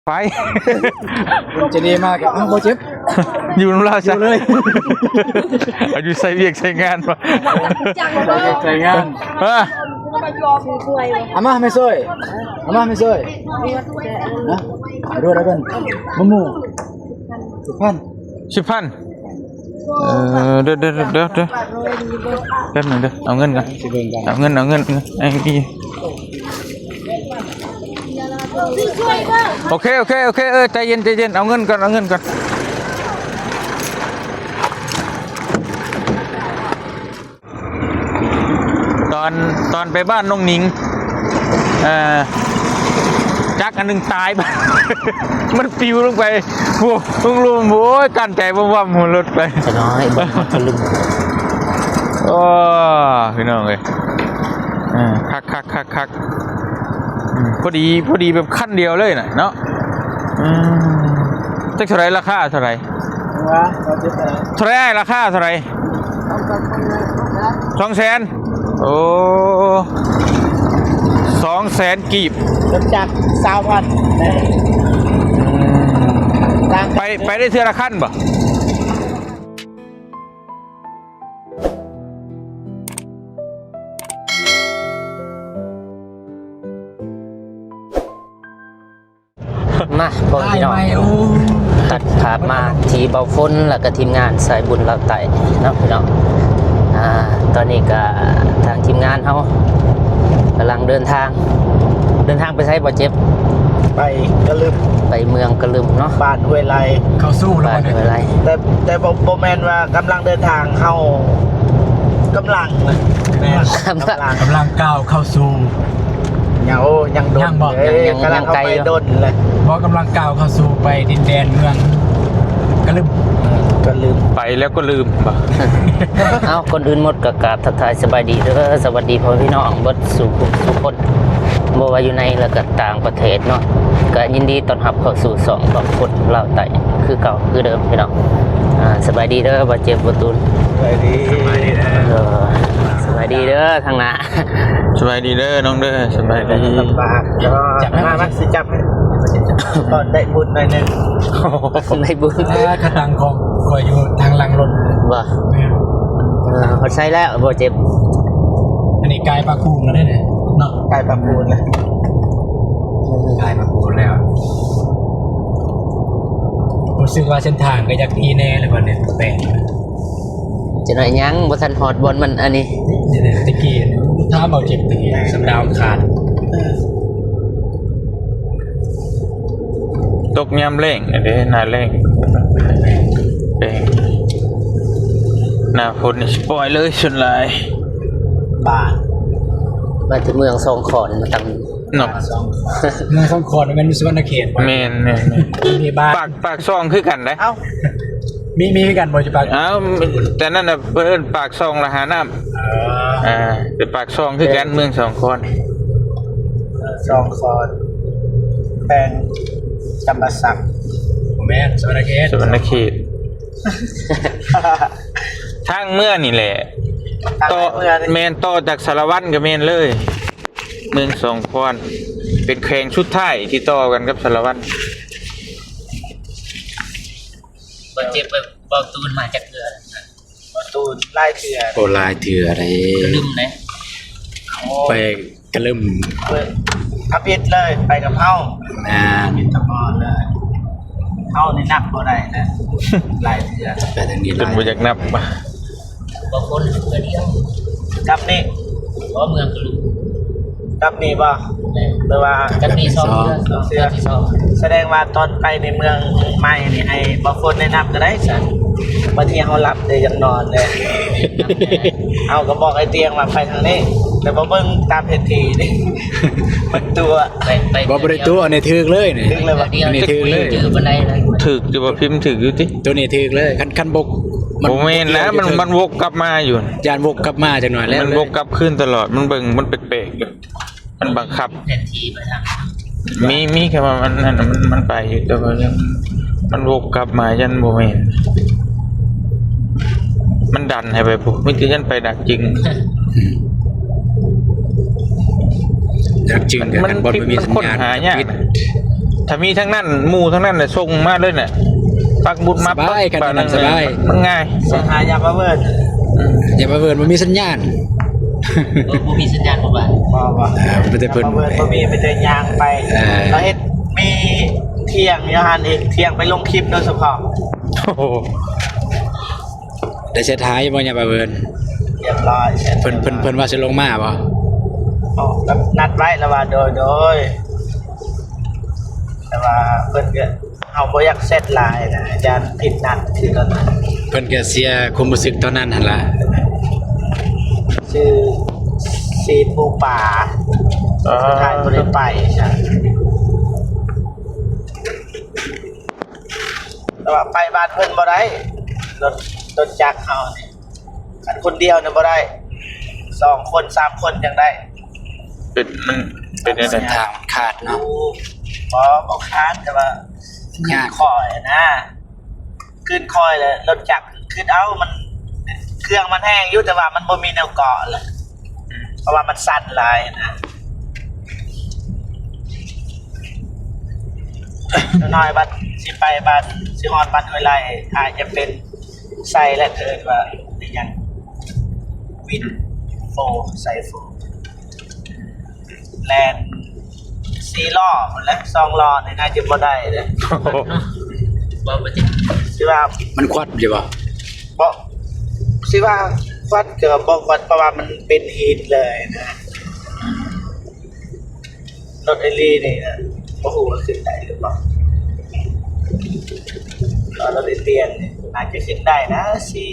ໄປ ຄົນໃຈດີມາກ ເອົາ ບໍ່ເຈັບ ຢູ່ນຳລາວຊະ ຢູ່ເລີຍ ເອົາ ຢູ່ໃສ່ວຽກໃສ່ງານວະ ໃສ່ວຽກໃສ່ງານ ເອີ ເອົາມາແມ່ຊ່ວຍ ເອົາມາແມ່ຊ່ວຍ ນະ ເອົາດ້ວຍ ເອົາດ້ວຍ ໝູ່ ສິບພັນ ສິບພັນ ເອີ ເດີ ເດີ ເດີ ເດີ ແປັບໜຶ່ງເດີ ເອົາເງິນກ່ອນ ຊິເບິ່ງກ່ອນ ເອົາເງິນ ເອົາເງິນ ເອົາເງິນ ເອົາເງິນ ໂອເຄ ໂອເຄ ໂອເຄ ເອີ ໃຈເຢັນ ໃຈເຢັນ ເອົາເງິນກ່ອນ ເອົາເງິນກ່ອນ. ຕອນ ຕອນໄປບ້ານນ້ອງໜິງ ເອີ ຈັກອັນໜຶ່ງຕາຍ ມັນປິວລົງໄປ ໂອ້ ລົງລຸ່ມ ໂອ້ຍ ກັ້ນໃຈວຳໆ ຫົວລົດໄປ ຂະນ້ອຍ ເບິ່ງມັນກະລຶມ ໂອ້ ພີ່ນ້ອງເອີຍ ເອີ ຄັກໆໆໆ ອືມ ພໍດີ ພໍດີແບບຄັນດຽວເລີຍນະເນາະ ອືມ ຈັກເທົ່າໃດ ລາຄາເທົ່າໃດ? ເທົ່າໃດ ລາຄາເທົ່າໃດ? ສອງແສນ ໂອ້ ສອງແສນກີບ ລົດຈັກ ຊາວພັນ ອືມ ໄປ ໄປໄດ້ເທື່ອລະຄັນບໍ່? ມາ ພໍ່ແມ່ພີ່ນ້ອງ ຕັດພາບມາທີ່ເບົາຝົນ ແລ້ວກໍທີມງານສາຍບຸນລາວໃຕ້ເນາະພີ່ນ້ອງ ອ່າ ຕອນນີ້ກໍທາງທີມງານເຮົາກຳລັງເດີນທາງ ເດີນທາງໄປໃສບໍ່ເຈັບ? ໄປກະລຶມ ໄປເມືອງກະລຶມເນາະ ບ້ານຫ້ວຍໄລ່ ເຂົ້າສູ່ແລ້ວ ບ້ານຫ້ວຍໄລ່ ແຕ່ ແຕ່ບໍ່ ບໍ່ແມ່ນວ່າກຳລັງເດີນທາງ ເຮົາກຳລັງນະ ແມ່ນ ກຳລັງ ກຳລັງ ກຳລັງກ້າວເຂົ້າສູ່ ຍັງ ໂອ້ ຍັງດົນ ຍັງບໍ່? ເອີ ຍັງ ຍັງ ກຳລັງ ຍັງໄກຢູ່ ເຂົ້າໄປດົນແຫຼະ ບໍ່ ກຳລັງກ້າວເຂົ້າສູ່ໄປດິນແດນເມືອງກະລຶມ ກະລຶມ ໄປແລ້ວກໍລືມບໍ່? ເອົ້າ ກ່ອນອື່ນໝົດກໍກາບທັກທາຍສະບາຍດີເດີ ສະຫວັດດີພໍ່ແມ່ພີ່ນ້ອງເບິດສູ່ຜູ້ສູ່ຄົນ ບໍ່ວ່າຢູ່ໃນ ແລະ ກໍຕ່າງປະເທດເນາະ ກໍຍິນດີຕ້ອນຮັບເຂົ້າສູ່ຊ່ອງຂອງຄົນລາວໃຕ້ຄືເກົ່າຄືເດີມພີ່ນ້ອງ ອ່າ ສະບາຍດີເດີ ບ່າວເຈັບ ບ່າວຕູນ ສະບາຍດີ ສະບາຍດີເດີ ເອີ ສະບາຍດີເດີທາງໜ້າ ສະບາຍດີເດີນ້ອງເດີ ສະບາຍດີ ລຳບາກ ຈັບໃຫ້ ມາ ມາ ຊິຈັບໃຫ້ ກໍໄດ້ບຸນໜ້ອຍໜຶ່ງ ໄດ້ບຸນ ອ່າ ຂະຕັງຂອງຂ້ອຍຢູ່ທາງຫຼັງລົດ ບໍ່ ແມ່ນ ເອີ ຮອດໃສແລ້ວ ບໍ່ເຈັບ ອັນນີ້ກາຍປາກູນແລ້ວເດ້ເນາະ ກາຍປາກກູນແລ້ວ ກາຍປາກກູນແລ້ວ ຮູ້ສຶກວ່າເສັ້ນທາງກໍຢາກດີແດ່ແລ້ວບັດນີ້ ແປງ ຈະໜ້ອຍຍັງບໍ່ທັນຮອດບ່ອນມັນອັນນີ້ ແຕ່ກີ້ຖາມເອົາເຈັບຕະກີ້ສຳດາວຂາດ ຕົກຍາມແລ້ງເດ້ ໜ້າແລ້ງ ແປງ ໜ້າຝົນນີ້ຊິປ່ອຍເລີຍສ່ວນຫຼາຍ ບ້ານ ມາແຕ່ເມືອງສອງຂອນ ມາຕັ້ງ ເນາະ ເມືອງສອງຂອນ ແມ່ນຢູ່ສະຫວັນນະເຂດບໍ່? ແມ່ນໆໆ ມີບ້ານ ປາກ ປາກຊ່ອງຄືກັນເດ້ ເອົ້າ ມີ ມີຄືກັນບໍ່? ຈະປາກ ເອົ້າ ແຕ່ນັ້ນນະເພິ່ນເອີ້ນປາກຊ່ອງລະຫານ້ຳ ເອີ ເອີ ແຕ່ປາກຊ່ອງຄືກັນ ເອີ ເມືອງສອງຄອນ ເອີ ສອງຄອນ ແຂວງຈຳປາສັກ ບໍ່ແມ່ນ ສະຫວັນນະເຂດ ສະຫວັນນະເຂດ ທາງເມືອງນີ້ແຫຼະ ທາງ ຕໍ່ ເມືອງນີ້ ແມ່ນ ຕໍ່ຈາກສາລະວັນກໍແມ່ນເລີຍ ເມືອງສອງຄອນ ເປັນແຂວງສຸດທ້າຍທີ່ຕໍ່ກັນກັບສາລະວັນ. ບໍ່ເຈັບ ເວົ້າຕູນມາຈັກເທື່ອ? ເວົ້າຕູນຫຼາຍເທື່ອ ໂອ້ ຫຼາຍເທື່ອເດ້ ກະລຶມເດ້ ໂອ້ ໄປກະລຶມ ທຳອິດເລີຍ ໄປກັບເຮົາ ແມ່ນ ທຳອິດທຳອອນເລີຍ ເຮົານີ້ນັບບໍ່ໄດ້ນະ ຫຼາຍເທື່ອ ໄປທາງນີ້ ຈົນບໍ່ຢາກນັບ ບໍ່ຄົນເທື່ອດຽວ ກັບນີ້ ບໍ່ ເມືອງກະລຶມ ກັບນີ້ບໍ່? ແມ່ນ ຫຼືວ່າກັບນີ້ສອງເທື່ອ ສອງເທື່ອ ກັບນີ້ສອງ ສະແດງວ່າຕອນໄປໃນເມືອງໃໝ່ນີ້ ໃຫ້ບໍ່ຝົນແນະນຳກໍໄດ້ຊັ້ນ ບາງທີເຮົາຫຼັບເດ້ ຢາກນອນເດ້ ເຮົາກໍບອກໄອ້ຕຽງວ່າໄປທາງນີ້ ແຕ່ບໍ່ເບິ່ງຕາມແຜນທີ່ເດ້ ມັນຕົວະ ໄປ ໄປ ບໍ່ ບໍ່ໄດ້ຕົວະ ອັນນີ້ຖືກເລີຍນີ້ ຖືກເລີຍບໍ່? ອັນນີ້ຖືກເລີຍ ຖືກຢູ່ ບໍ່ພິມຖືກຢູ່ຕິ ຕົວນີ້ຖືກເລີຍ ຄັນ ຄັນບໍ່ ມັນ ບໍ່ແມ່ນນະ ມັນ ມັນວົກກັບມາຢູ່ ຢ້ານວົກກັບມາຈັກໜ້ອຍແລ້ວ ມັນວົກກັບຄືນຕະຫຼອດ ມັນເບິ່ງ ມັນແປກໆຢູ່ ມັນບັງຄັບ ແຜນທີ່ໄປທາງ ມີ ມີແຄ່ວ່າມັນ ມັນ ມັນໄປຢູ່ ແຕ່ວ່າຍັງ ມັນວົກກັບມາ ຢ້ານບໍ່ແມ່ນ ມັນດັນໃຫ້ໄປພຸ້ນ ມີແຕ່ຢ້ານໄປດັກຈຶງ ດັກຈຶງ ມັນ ມັນ ມັນຄົ້ນຫາຍາກ ມັນຜິດ ຖ້າມີທາງນັ້ນ ໝູ່ທາງນັ້ນແຫຼະ ສົ່ງມາເລີຍແຫຼະ ປັກໝຸດມາ ສະບາຍ ຄັນນັ້ນສະບາຍ ມັນງ່າຍ ສະຫາຍຢາປາເວີນ ອືມ ຢາປາເວີນບໍ່ມີສັນຍານ ບໍ່ ບໍ່ມີສັນຍານບໍ່ບາດ ບໍ່ ບໍ່ ເອີ ມີແຕ່ເພິ່ນ ຢາປາເວີນບໍ່ມີ ໄປແຕ່ຍ່າງໄປ ເອີ ລາວເຮັດມີທ່ຽງຢູ່ຫັ້ນອີກ ທ່ຽງໄປລົງຄລິບໂດຍສະເພາະ ໂອ້ໂຫ ໄດ້ແຊັດຫາຢູ່ບໍ່ ຍາປາເວີນ? ຮຽບຮ້ອຍ ເພິ່ນ ເພິ່ນ ເພິ່ນວ່າຊິລົງມາບໍ່? ອໍ ນັດໄວ້ລະວ່າ ໂດຍ ໂດຍ ແຕ່ວ່າເພິ່ນກໍ ເຮົາບໍ່ຢາກແຊັດຫຼາຍນະ ຢ້ານຜິດນັດຄືຕອນນັ້ນ ເພິ່ນກໍເສຍຄວາມຮູ້ສຶກຕອນນັ້ນຫັ້ນລະ ຊື່ຊີນໝູປ່າ ເອີ ສຸດທ້າຍບໍ່ໄດ້ໄປ ແຕ່ວ່າໄປບ້ານເພິ່ນບໍ່ໄດ້ ລົດ ລົດຈັກເຮົານີ້ ຄັນຄົນດຽວນີ້ບໍ່ໄດ້ ສອງຄົນສາມຄົນຈັ່ງໄດ້ ເປັນ ມັນເປັນແນວໃດ? ທາງມັນຂາດເນາະ ບໍ່ ບໍ່ຂາດ ແຕ່ວ່າ ຍາກ ຄືນຄ່ອຍນະ ຄືນຄ່ອຍແລ້ວລົດຈັກ ຄືນເອົາ ມັນ ເຄື່ອງມັນແຮງຢູ່ ແຕ່ວ່າມັນບໍ່ມີແນວເກາະແຫຼະ ເພາະວ່າມັນຊັນຫຼາຍນະ ນ້ອຍບັດຊິໄປບ້ານ ຊິຮອດບ້ານຫ້ວຍໄລ່ ຖ້າຈະເປັນໄຊແລ້ວ ເອີ້ນວ່າອີຫຍັງ ວິນໂຟ ໄຊໂຟ ແລ່ນສີ່ລໍ້ພຸ້ນແຫຼະ ສອງລໍ້ນີ້ໜ້າຈະບໍ່ໄດ້ເດ້ ບໍ່ ບໍ່ຕິ ຊິວ່າ ມັນຄວັດຢູ່ບໍ່? ບໍ່ ຊິວ່າຄວັດກໍບໍ່ຄວັດ ເພາະວ່າມັນເປັນຫີນເລີຍນະ ລົດເອລີນີ້ນະ ບໍ່ຮູ້ວ່າຂຶ້ນໄດ້ຫຼືບໍ່ ແຕ່ວ່າລົດເອຕຽນນີ້ໜ້າຈະຂຶ້ນໄດ້ນະ ສີ່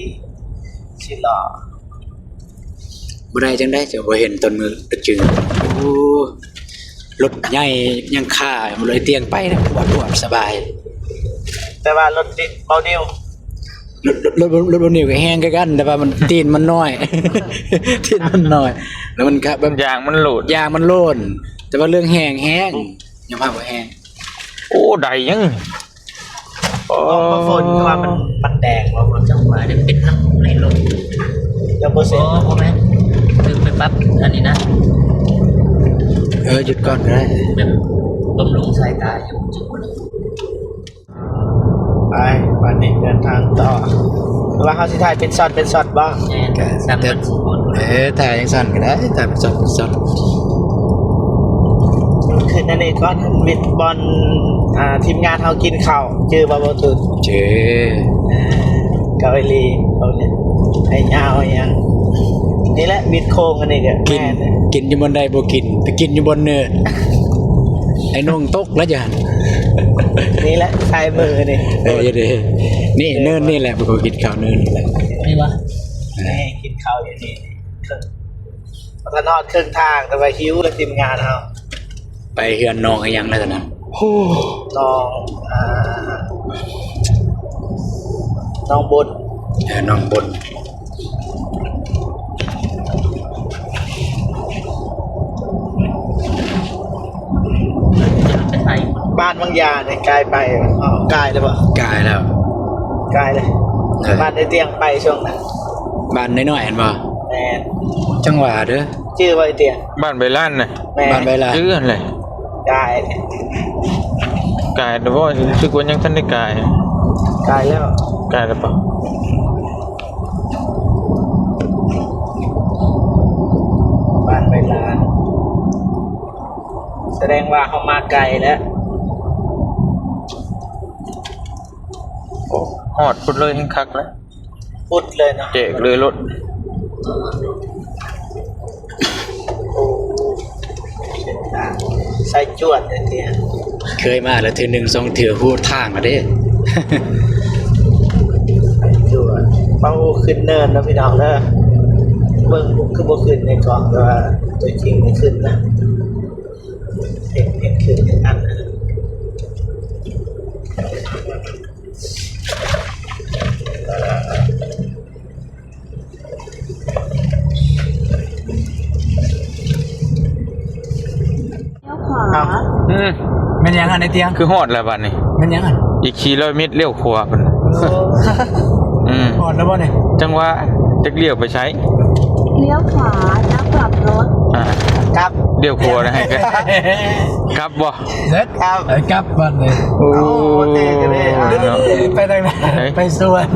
ສີ່ລໍ້ ບໍ່ໄດ້ຈັ່ງໃດ ເຈົ້າບໍ່ເຫັນຕອນມື້ປະຈຶງ ໂອ້ ລົດໃຫຍ່ຍັງຄາ ລົດເອຕຽນໄປນະ ປວດໆ ສະບາຍ ແຕ່ວ່າລົດຕິດເບົານິວ ລົດ ລົດ ລົດ ລົດເບົານິວກໍແຮງຄືກັນ ແຕ່ວ່າມັນ ຕີນມັນນ້ອຍ ຕີນມັນນ້ອຍ ແລ້ວມັນກໍແບບ ຢາງມັນໂຫຼດ ຢາງມັນໂຫຼນ ແຕ່ວ່າເລື່ອງແຮງ ແຮງ ຍອມຮັບວ່າແຮງ ໂອ້ ໄດ້ຫຍັງ ໂອ້ ຝົນ ແຕ່ວ່າມັນ ມັນແດງວ່າບໍ່ ຈັງຫວະໄດ້ເປັນນຳໃນລົດ ແລ້ວບໍ່ເຊັນ ບໍ່ ບໍ່ແມ່ນ ຄືໄປປັບອັນນີ້ນະ ເອີ ຢຸດກ່ອນກໍໄດ້ ແບບບຳລຸງສາຍຕາຢູ່ ໄປ ບາດນີ້ເດີນທາງຕໍ່ ຫຼືວ່າເຮົາຊິຖ່າຍເປັນຊັອດເປັນຊັອດບໍ່? ແມ່ນ ກໍ ຕາມ ເອີ ຖ່າຍຈັ່ງຊັ້ນກໍໄດ້ ຖ່າຍເປັນຊັອດເປັນຊັອດ ຂຶ້ນອັນນີ້ກ່ອນ ມິດບ່ອນ ອ່າ ທີມງານເຮົາກິນເຂົ້າ ຈື່ບໍ່ ບໍ່ຖືກ? ຈື່ ອ່າ ເກົາຫຼີ ເກົາຫຼີ ໄອ້ຍາວຫຍັງ ນີ້ແຫຼະ ມິດໂຄ້ງອັນນີ້ກໍ ກິນ ແມ່ນ ກິນຢູ່ບ່ອນໃດບໍ່ກິນ ໄປກິນຢູ່ບ່ອນເນີນ ໄອ້ນົງຕົກແລ້ວຈ້ະ ນີ້ແຫຼະ ຊ້າຍມືນີ້ ເອີ ຢູ່ເດ້ ນີ້ເນີນນີ້ແຫຼະ ບໍ່ກິນເຂົ້າເນີນນີ້ແຫຼະ ນີ້ວະ ນີ້ກິນເຂົ້າຢູ່ນີ້ ບໍ່ທັນຮອດເຄິ່ງທາງ ແຕ່ວ່າຫິວແລ້ວທີມງານເຮົາ ໄປເຮືອນນ້ອງອີ່ຫຍັງແລ້ວຕອນນັ້ນ ໂອ້ ນ້ອງ ອ່າ ນ້ອງບົນ ເອີ ນ້ອງບົນ ບ້ານວັງຢານີ້ກາຍໄປ ເອີ ກາຍແລ້ວບໍ່? ກາຍແລ້ວ ກາຍເລີຍ ເອີ ບ້ານໄອ້ຕຽງໄປຊ່ວງນັ້ນ ບ້ານນ້ອຍໆຫັ້ນບໍ່? ແມ່ນ ຈັ່ງຫວະເດີ ຈື່ບໍ່ໄອ້ຕຽງ? ບ້ານໃບລານນະ ແມ່ນ ບ້ານໃບລານ ຈື່ຫັ້ນແຫຼະ ກາຍ ກາຍແລ້ວບໍ່? ຮູ້ສຶກວ່າຍັງທັນໄດ້ກາຍ ກາຍແລ້ວ ກາຍແລ້ວປະ? ບ້ານໃບລານ ສະແດງວ່າເຮົາມາໄກແລ້ວ ໂອ້ ຮອດພຸ້ນເລີຍ ແຮ່ງຄັກແລ້ວ ພຸດເລີຍເນາະ ແຈກເລີຍລົດ ໂອ້ ສາຍຈວດເດ້ ເຄີຍມາແລ້ວເທື່ອໜຶ່ງສອງເທື່ອ ຮູ້ທາງແລ້ວເດ້ ສາຍຈວດ ເອົາຂຶ້ນເນີນເນາະພີ່ນ້ອງເດີ ເບິ່ງຄືບໍ່ຂຶ້ນໃນກ້ອງ ແຕ່ວ່າຕົວຈິງນີ້ຂຶ້ນນະ ເຫັນ ເຫັນຂຶ້ນເປັນອັນນະ. ລ້ຽວຂວາ ອ້າວ ອືມ ແມ່ນຫຍັງຫັ້ນໄອ້ຕຽງ? ຄືຮອດແລ້ວບາດນີ້ ແມ່ນຫຍັງຫັ້ນ? ອີກສີ່ຮ້ອຍເມັດລ້ຽວຂວາພຸ້ນ ໂອ້ ອືມ ຮອດແລ້ວບໍ່ນີ້? ຈັງຫວະ ຈັກລ້ຽວໄປໃສ? เลี้ยวขวาแล้วกลับรถ ອ່າ ກັບ ລ້ຽວຂວານະ ໃຫ້ກັບ ກັບບໍ່? ເສັດ ກັບ ໃຫ້ກັບບັດນີ້. ໂອ້ ໂອ້ ເທ່ກັນເດ້ ເນາະ ໄປທາງໃດ? ເອີຍ ໄປສວນ.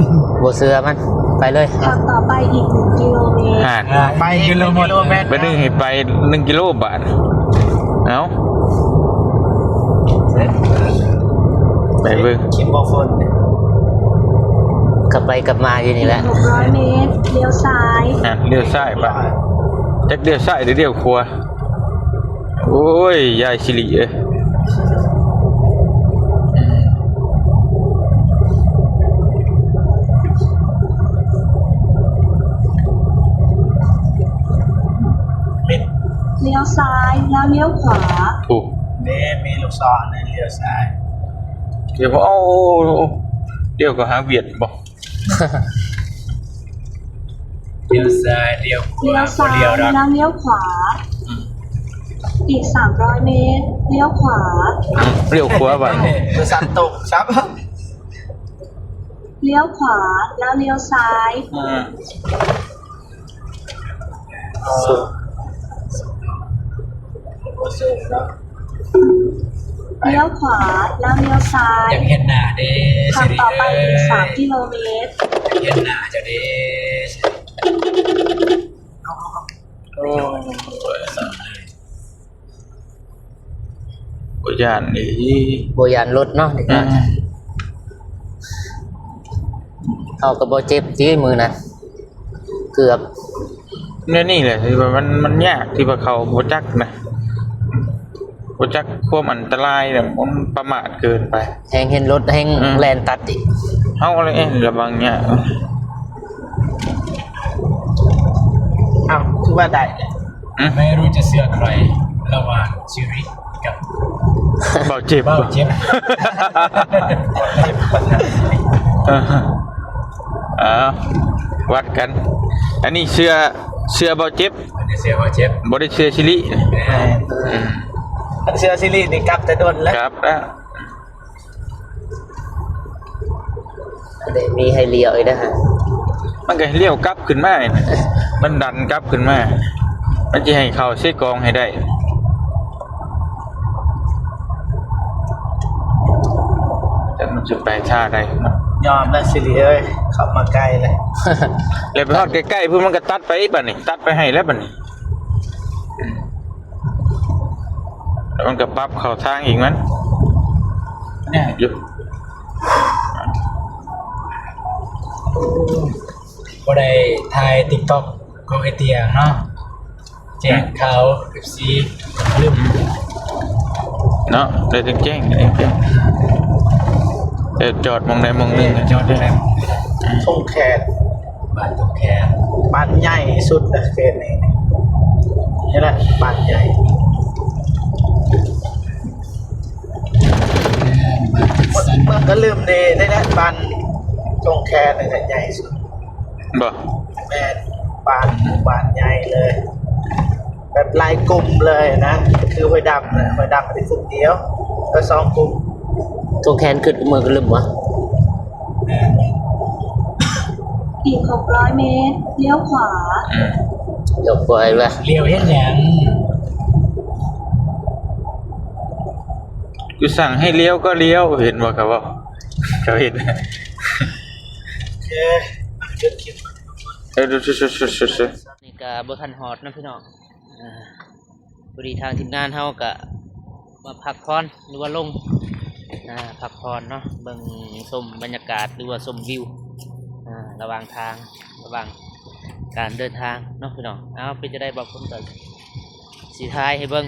ບໍ່ເຊື່ອມັນ ໄປເລີຍ. ຂັບຕໍ່ໄປອີກໜຶ່ງກິໂລແມັດ. ອ່າ ໄປກິໂລແມັດ ບັດນີ້ໃຫ້ໄປໜຶ່ງກິໂລບາດ. ເອົ້າ ໄປເບິ່ງ ຄິດບໍ່ຝົນ ກັບໄປກັບມາຢູ່ນີ້ແຫຼະ. ຫົກຮ້ອຍແມັດ ລ້ຽວຊ້າຍ. ອ່າ ລ້ຽວຊ້າຍບາດ ຈັກລ້ຽວຊ້າຍຫຼືລ້ຽວຂວາ. ໂອ້ຍ ຍາຍສິລິເອີຍ. ລ້ຽວຊ້າຍແລ້ວລ້ຽວຂວາ. ໂອ້ ແມ່ນ ມີລູກສອນໃຫ້ລ້ຽວຊ້າຍ. ດຽວ ໂອ້ ດຽວກໍຫາວຽດບໍ່? ລ້ຽວຊ້າຍ ລ້ຽວຂວາ ລ້ຽວຊ້າຍ ບໍ່ລ້ຽວດອກ ແລ້ວລ້ຽວຂວາ. ອືມ ອີກສາມຮ້ອຍແມັດ ລ້ຽວຂວາ. ອືມ ລ້ຽວຂວາບາດ ມືສັ່ນຕົກຊ້ຳ. ລ້ຽວຂວາແລ້ວລ້ຽວຊ້າຍ. ອືມ ລ້ຽວຂວາແລ້ວລ້ຽວຊ້າຍ. ຢາກເຫັນໜ້າເດ້ ຂັບຕໍ່ໄປອີກສາມກິໂລແມັດ. ຢາກເຫັນໜ້າເຈົ້າເດ້. ໂອ້ຍ ບໍ່ຢ້ານອີ່ຫຼີ ບໍ່ຢ້ານລົດເນາະ. ອືມ ເຮົາກໍບໍ່ເຈັບຕິມື້ນັ້ນ ເກືອບ. ແນວນີ້ແຫຼະ ທີ່ວ່າມັນ ມັນຍາກທີ່ວ່າເຂົາບໍ່ຈັກນະ ບໍ່ຈັກຄວາມອັນຕະລາຍນະ ມັນປະໝາດເກີນໄປ. ແຮງເຫັນລົດແຮງ ອືມ ແລ່ນຕັດອີກ. ເຮົາລະແອງລະວັງຍາກ. ອ້າວ ຄືວ່າໄດ້ແຫຼະ. ຫຶ? ໄມ່ຮູ້ຈະເຊື່ອໃຄ ລະຫວ່າງຊີວິດກັບ ເບົາເຈັບ ເບົາເຈັບ. ເອີ ເອົາ ວັດກັນ. ອັນນີ້ເຊື່ອ ເຊື່ອເບົາເຈັບ ອັນນີ້ເຊື່ອເບົາເຈັບ ບໍ່ໄດ້ເຊື່ອຊີລິ. ແມ່ນ ອືມ ຄັນເຊື່ອຊີລິນີ້ກັບແຕ່ດົນແລ້ວ ກັບແລ້ວ. ອັນນີ້ມີໃຫ້ລ້ຽວອີກນະ. ມັນກໍລ້ຽວກັບຂຶ້ນມານີ້ນະ ມັນດັນກັບຂຶ້ນມາ ມັນຊິໃຫ້ເຂົ້າເຊກອງໃຫ້ໄດ້. ແຕ່ມັນຊິໄປທ່າໃດຂອງມັນ. ຍອມແລ້ວຊີລິເອີຍ ເຂົ້າມາໃກ້ແລ້ວ. ແລ້ວໄປຮອດໃກ້ໆພຸ້ນ ມັນກໍຕັດໄປບາດນີ້ ຕັດໄປໃຫ້ແລ້ວບາດນີ້. ແລ້ວມັນກໍປັບເຂົ້າທາງອີກມັນ ແນ່ຢູ່. ບໍ່ໄດ້ຖ່າຍຕິກຕັອກຂອງໄອເຕຍເນາະ ແຈ້ງຂ່າວເອັຟຊີລືມເນາະ ໄດ້ແຈ້ງ ໄດ້ແຈ້ງ ໄດ້ຈອດໝ່ອງໃດໝ່ອງໜຶ່ງ ຈອດໄດ້ແລ້ວ. ທົ່ງແຄນ ບ້ານທົ່ງແຄນ ບ້ານໃຫຍ່ສຸດນະເຂດນີ້ ນີ້ແຫຼະບ້ານໃຫຍ່. ເມືອງກະລຶມນີ້ ນີ້ແຫຼະບ້ານທົ່ງແຄນນີ້ແຫຼະໃຫຍ່ສຸດ. ບໍ່ ແມ່ນ ບ້ານ ບ້ານໃຫຍ່ເລີຍ ແບບຫຼາຍກຸ່ມເລີຍນະ ຄືຫ້ວຍດຳນະ ຫ້ວຍດຳເປັນກຸ່ມດຽວ ແລ້ວສອງກຸ່ມ. ທົ່ງແຄນຂຶ້ນເມືອງກະລຶມຫວາ? ແມ່ນ. ອີກຫົກຮ້ອຍແມັດ ລ້ຽວຂວາ. ອືມ ລ້ຽວຂວາອີກແລ້ວ. ລ້ຽວເຮັດຫຍັງ? ຢູ່ສັ່ງໃຫ້ລ້ຽວກໍລ້ຽວ ເຫັນບໍ່ ເຂົາເວົ້າ ເຂົາເຫັນ. ເອີ ເອີ ນີ້ກະບໍ່ທັນຮອດເນາະພີ່ນ້ອງ. ອ່າ ພໍດີທາງທີມງານເຮົາກະມາພັກຜ່ອນ ຫຼືວ່າລົງ ອ່າ ພັກຜ່ອນເນາະ ເບິ່ງຊົມບັນຍາກາດ ຫຼືວ່າຊົມວິວ ອ່າ ລະຫວ່າງທາງ ລະຫວ່າງການເດີນທາງເນາະພີ່ນ້ອງ. ເອົາ ເປັນຈັ່ງໃດ ບ່າວພົນກໍຊິຖ່າຍໃຫ້ເບິ່ງ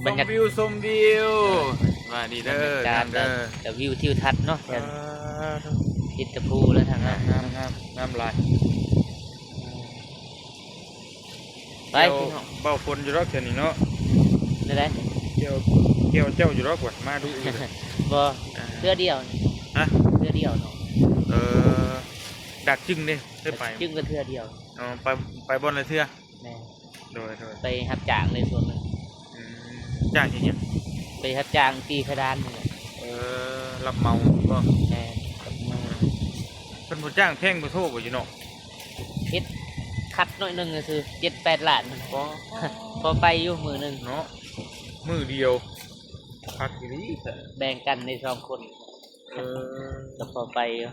ຊົມວິວ ຊົມວິວ. ສະບາຍດີເດີ ບັນຍາກາດ ເດີ ກະວິວທິວທັດເນາະ ແຖວ ອ່າ ຕິດກະພູແລ້ວທາງນັ້ນ ງາມ ງາມ ງາມຫຼາຍ. ໄປ ກ່ຽວ ພີ່ນ້ອງ ເບົາຝົນຢູ່ດອກແຖວນີ້ເນາະ. ແນວໃດ? ກ່ຽວ ກ່ຽວເຈົ້າຢູ່ດອກ ມາດຸຢູ່. ບໍ່ ອ່າ ເທື່ອດຽວນີ້. ຮະ? ເທື່ອດຽວເນາະ. ເອີ ດາກຈຶງເດ້ ເຄີຍໄປ? ດາກຈຶງກໍເທື່ອດຽວ. ອໍ ໄປ ໄປບ່ອນລະເທື່ອ. ແມ່ນ. ໂດຍ ໂດຍ. ໄປຮັບຈ້າງເລີຍຊ່ວງໜຶ່ງ. ອືມ ຈ້າງເຮັດຫຍັງ? ໄປຮັບຈ້າງຕີຂະດານນີ້ແຫຼະ. ເອີ ຮັບເໝົາບໍ່? ແມ່ນ ຮັບເໝົາ. ເພິ່ນບໍ່ຈ້າງແພງບໍ່ໂທບໍ່ຢູ່ເນາະ? ເຮັດຂັດໜ້ອຍໜຶ່ງຊື່ໆ ເຈັດແປດລ້ານ. ບໍ່ ພໍໄປຢູ່ມື້ໜຶ່ງເນາະ ມື້ດຽວ ຄັກອີ່ຫຼີແທ້ ແບ່ງກັນໄດ້ສອງຄົນ ເອີ ກໍພໍໄປຢູ່.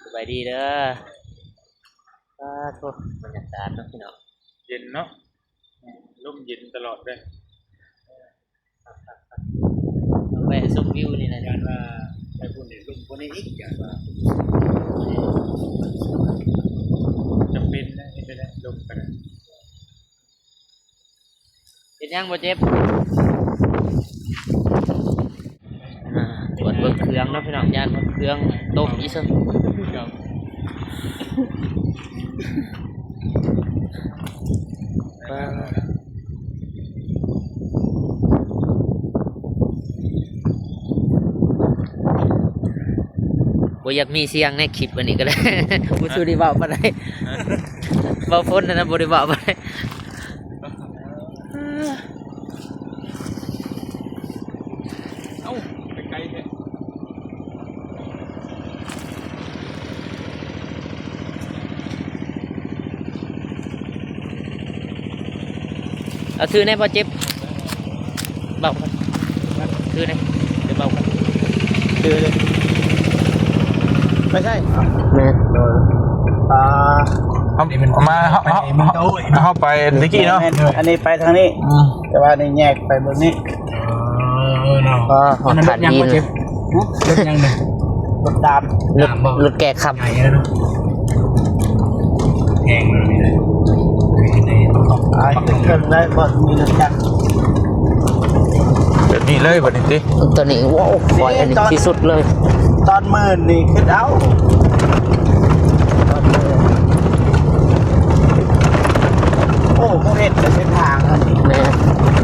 ສະບາຍດີເດີ. ປາໂທ້ ບັນຍາກາດເນາະພີ່ນ້ອງ ເຢັນເນາະ ລົມເຢັນຕະຫຼອດເລີຍ. ແວະຊົມວິວນີ້ນະ ຢ້ານວ່າໄປພຸ້ນນີ້ລົມບໍ່ໄດ້ອີກ ຢ້ານວ່າຈຳເປັນນະ ເຮັດໄດ້ແລ້ວ ລົມກໍໄດ້. ເຮັດຫຍັງບໍ່ເຈັບ? ອ່າ ກວດເບິ່ງເຄື່ອງເນາະພີ່ນ້ອງ ຢ້ານເຄື່ອງຕົກອີກຊັ້ນ. ບໍ່ຢາກມີສຽງໃນຄລິບອັນນີ້ກໍໄດ້ ບໍ່ສູ້ໄດ້ເວົ້າປານໃດ ເວົ້າພົ້ນຫັ້ນນະ ບໍ່ໄດ້ເວົ້າປານໃດ. ເອົ້າ ໄປໄກແທ້. ເອົາ ຖືແດ່ບໍ່ເຈັບ ເບົາ ຖືແດ່ ດຽວເບົາ ຖືເດ້ ໄປໃສ? ແມ່ນ ອ່າ ເຮົາ ເຮົາມາ ເຮົາ ເຮົາ ເຮົາໄປແຕ່ກີ້ເນາະ ແມ່ນ ອັນນີ້ໄປທາງນີ້ ອືມ ແຕ່ວ່ານີ້ແຍກໄປເບິ່ງນີ້ ເອີເນາະ ກໍຮອດ ອັນນັ້ນລົດຫຍັງ ທາດຫີນ ບໍ່ເຈັບ? ຮະ? ລົດຫຍັງນີ້? ລົດດາມ ດາມບໍ່? ລົດແກ່ຄຳ ໃຫຍ່ເນາະ ແພງເລີຍນີ້ນະ ໄປເຄື່ອງໄດ້ບໍ່? ມີລົດຈັກ ແບບນີ້ເລີຍບັດນີ້ຕິ? ຕົວນີ້ ວ້າວ ຂ້ອຍອັນນີ້ທີ່ສຸດເລີຍ ຕອນໝື່ນນີ້ຄິດເອົາ ໂອ້ ເຂົາເຮັດແລ້ວເສັ້ນທາງອັນນີ້ ແມ່ນ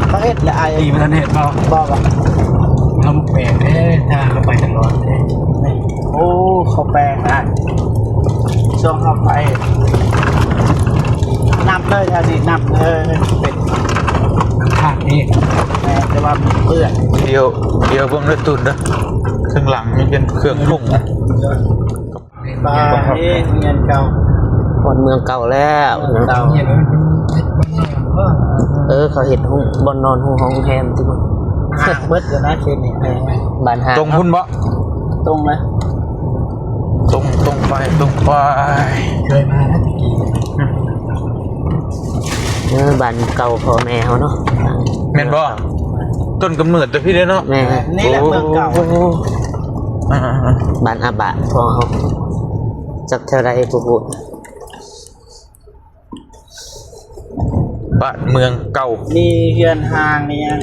ເຂົາເຮັດແລ້ວ ໄອ້ ຕີມັນທັນເຮັດບໍ່? ບໍ່ ບໍ່ ເຮົາແປກເດ້ ທາງເຮົາໄປຕະຫຼອດເດ້ ໂອ້ ເຂົາແປກໄອ້ ຊ່ວງເຮົາໄປ ນັບເລີຍ ແຖວນີ້ນັບເລີຍ ເປັນ ນ້ຳຂາດນີ້ ແມ່ນ ແຕ່ວ່າມັນເປື້ອນ ດຽວ ດຽວເບິ່ງເດີ ຕູນເດີ ເທິງຫຼັງມີເປັນເຄື່ອງທຸ່ງ ປາ ເອີ ເຮືອນເກົ່າ ຮອດເມືອງເກົ່າແລ້ວເນາະ ເອີ ເຂົາເຮັດໂຮງ ບ່ອນນອນ ໂຮງ ໂຮງແຮມຕິ ຫ້າງເບິດແລ້ວນະ ເຂດນີ້ ເອີ ບ້ານຫ້າງ ຕົງພຸ້ນບໍ່? ຕົງເລີຍ ຕົງ ຕົງໄປ ຕົງໄປ ເຄີຍມາແລ້ວແຕ່ກີ້ ເອີ ບ້ານເກົ່າພໍ່ແມ່ເຮົາເນາະ ແມ່ນບໍ່? ຕົ້ນກຳເນີດແຕ່ພີ້ເດ້ເນາະ ແມ່ນ ນີ້ແຫຼະເມືອງເກົ່າ ໂອ້ ອ່າໆໆ ບ້ານອາບາດພໍ່ເຮົາ ຈັກແຖວໃດບໍ່ຮູ້ ບ້ານເມືອງເກົ່າ ມີເຮືອນຮ່າງມີຫຍັງ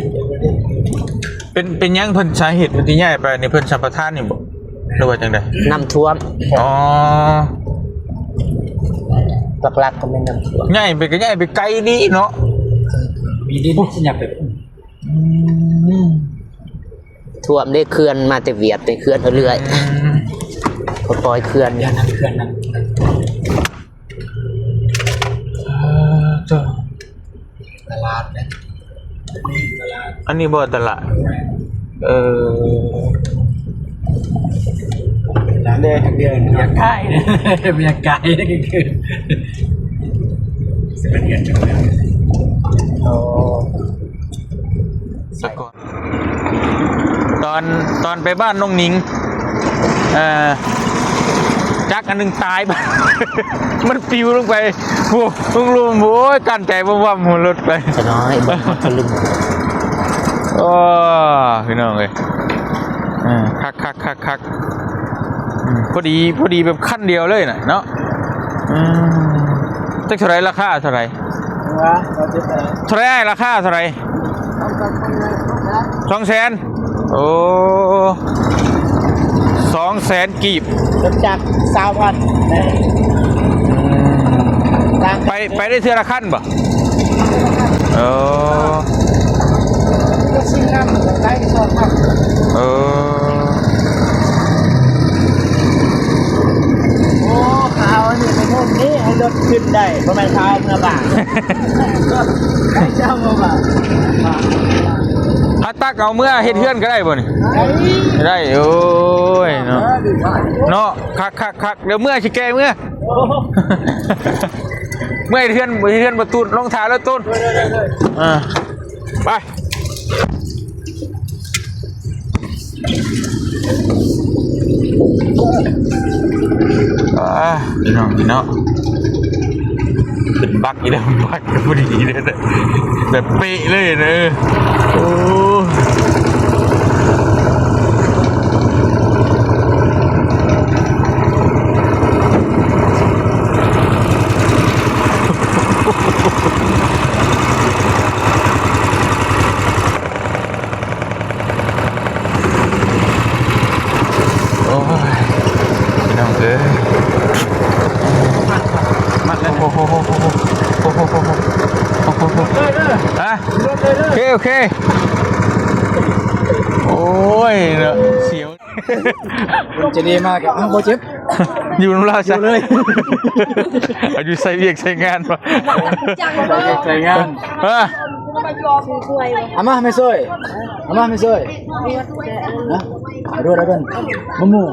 ເປັນ ເປັນຫຍັງເພິ່ນ ສາເຫດເພິ່ນຊິຍ້າຍໄປນີ້ ເພິ່ນສຳປະທານນີ້ບໍ່ ຫຼືວ່າຈັ່ງໃດ? ນ້ຳຖ້ວມ ອໍ ຫຼັກໆກໍແມ່ນນ້ຳຖ້ວມ ຍ້າຍໄປກໍຍ້າຍໄປໄກດີເນາະ ມີດິນ ຊິຫຍັບໄປ ອືມ ຖ້ວມເດ້ ເຂື່ອນມາແຕ່ຫວຽດ ໄປເຂື່ອນເອົາເລື້ອຍ ອືມ ກໍປ່ອຍເຂື່ອນ ຢ້ານນ້ຳເຂື່ອນນັ້ນ ເອີ ຕະຫຼາດເດ້ ຕະຫຼາດ ອັນນີ້ບໍ່ຕະຫຼາດ ເອີ ຕະຫຼາດເດ້ ເດືອນ ເດືອນກາຍ ເດືອນກາຍ ຄື ສະເປັນເດືອນ ໂອ້ ສະກອນ ຕອນ ຕອນໄປບ້ານນ້ອງໜິງ ເອີ ຈັກອັນໜຶ່ງຕາຍ ມັນປິວລົງໄປ ໂອ້ ລົງລຸ່ມ ໂອ້ຍ ກັ້ນໃຈວຳໆ ຫົວລົດໄປ ສະນ້ອຍ ເບິ່ງຮອດຕະລຶງ ໂອ້ ພີ່ນ້ອງເອີຍ ເອີ ຄັກໆໆໆ ອືມ ພໍດີ ພໍດີແບບຄັນດຽວເລີຍນະເນາະ ອືມ ຈັກເທົ່າໃດ ລາຄາເທົ່າໃດ? ເທົ່າໃດອ້າຍ ລາຄາເທົ່າໃດ? ສອງແສນ ໂອ້ ສອງແສນກີບ ລົດຈັກຊາວພັນ ອືມ ໄປ ໄປໄດ້ເທື່ອລະຄັນບໍ່? ເອີ ກໍຊິງາມໄດ້ສອງຄັນ ເອີ ໂອ້ ເອົາອັນນີ້ໄປໂຮມນີ້ ໃຫ້ລົດຂຶ້ນໄດ້ ບໍ່ແມ່ນເອົາເມືອບ້ານ ໃຫ້ເຈົ້າເມືອບ້ານ ຖ້າຕັກເອົາເມືອເຮັດເຮືອນກໍໄດ້ບໍ່ນີ້? ໄດ້ ໄດ້ ໂອ້ຍ ເນາະ ເນາະ ຄັກໆໆ ດຽວເມືອຊິແກ່ເມືອ ໂອ້ ເມື່ອຍເຮືອນ ເຮືອນບໍ່ຕູນ ລົງຖ້າແລ້ວຕູນ. ເອີ ໄປ. ອ່າ ພີ່ນ້ອງ ພີ່ນ້ອງ ຂຶ້ນບັກອີກແລ້ວ ບັກພໍດີເດ້ ແບບເປະເລີຍເດີ. ໂອ້ ໂອ້ຍ ພີ່ນ້ອງເອີຍ ມັດແລ້ວ ໂອ້ໂຫ ຮະ ໂອເຄ ໂອເຄ ໂອ້ຍເນາະ ສຽວ ເປັນຈະດີມາກ ເອົ້າ ບໍ່ເຈັບ ຢູ່ນຳລາວຊະ ຢູ່ເລີຍ ເອົາ ຢູ່ໃສ່ວຽກໃສ່ງານ ໃສ່ວຽກໃສ່ງານ ຮະ ເອົາມາແມ່ຊ່ອຍ ເອົາມາແມ່ຊ່ອຍ ນະ ເອົາດ້ວຍ ເອົາດ້ວຍ ໝູ່